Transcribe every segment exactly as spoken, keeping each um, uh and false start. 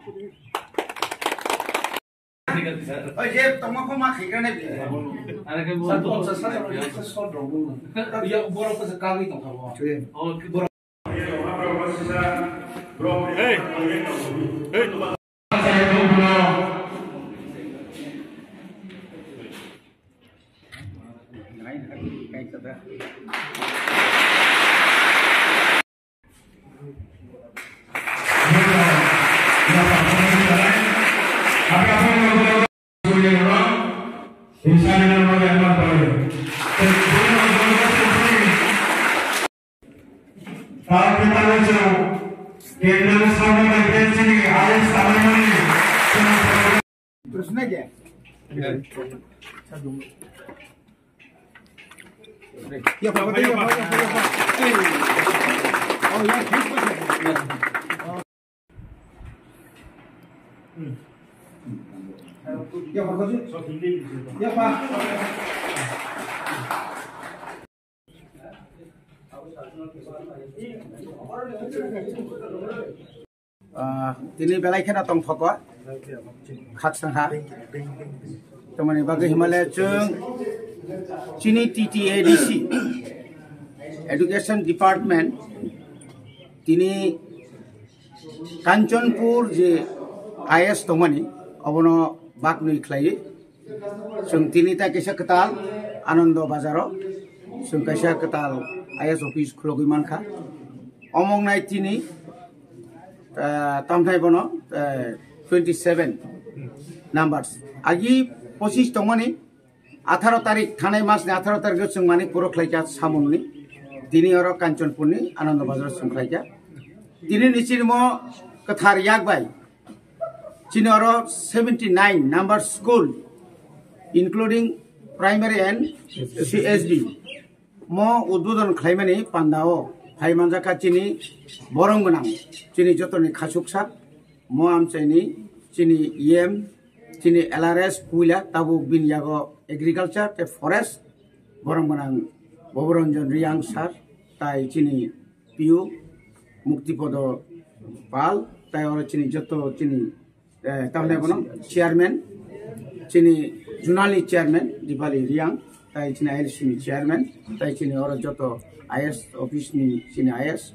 Oi, je tongma kho ma khaikra nai bi. Sa tong sa sa sa sa sa dong dong. Ya, borok ko sa kagwi tong kha bo. Hey. Hey. Terus naik ya? Ya, Pak, ya, Pak, ya, Pak, ya, Pak. Oh, ya, terus, Pak. Ya, Pak, ya, Pak. Ah, tini belai kheno tongthok o, khakchang ha. Tamoni bagwi himale chwng chini T T A D C, Education Department, tini Kanchanpur je I S tongmani, obono baknwi khlaiwi. Chwng tini tai kaisa kwtal Anando Bazaro, chwng kaisa kwtal I S office khulogwi mankha. Omong nai tini, ah, tamthai bono, eh, twenty seven numbers. Agi pochis tongmani, atharo tarik, thanai mas ni atharo tarik o chwng mani puro khlaikha Samunni. Tini oro Kanchanpur ni Anando Bazar o chwng khlaikha. Tini ni chini mo kwthar yak bai. Chini oro seventy nine number school, including primary and C S D. Mo udbodon khlaimani pandao phai manjakha chini borom gwnang, chini jotoni khachuksa, mo amchaini chini E M, chini L R S puila tabuk bini yago agriculture tei forest borom gwnang Boboranjan Riang sir, tai chini P U Muktipodo Pal, tai oro chini joto chini, eh, tamni bono chairman, chini zonal ni chairman Dipali Riang, tai chini I L C ni chairman, tai chini oro joto I S office ni chini I S,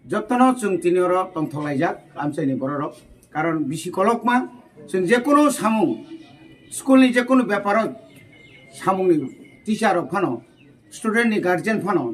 jotono chwng tini oro tongthok laijak amchaini bororok. Karon bisi kolokma chwng jekunu samung, school ni jekunu beparo samungni teacher rok phano, student ni guardian phano,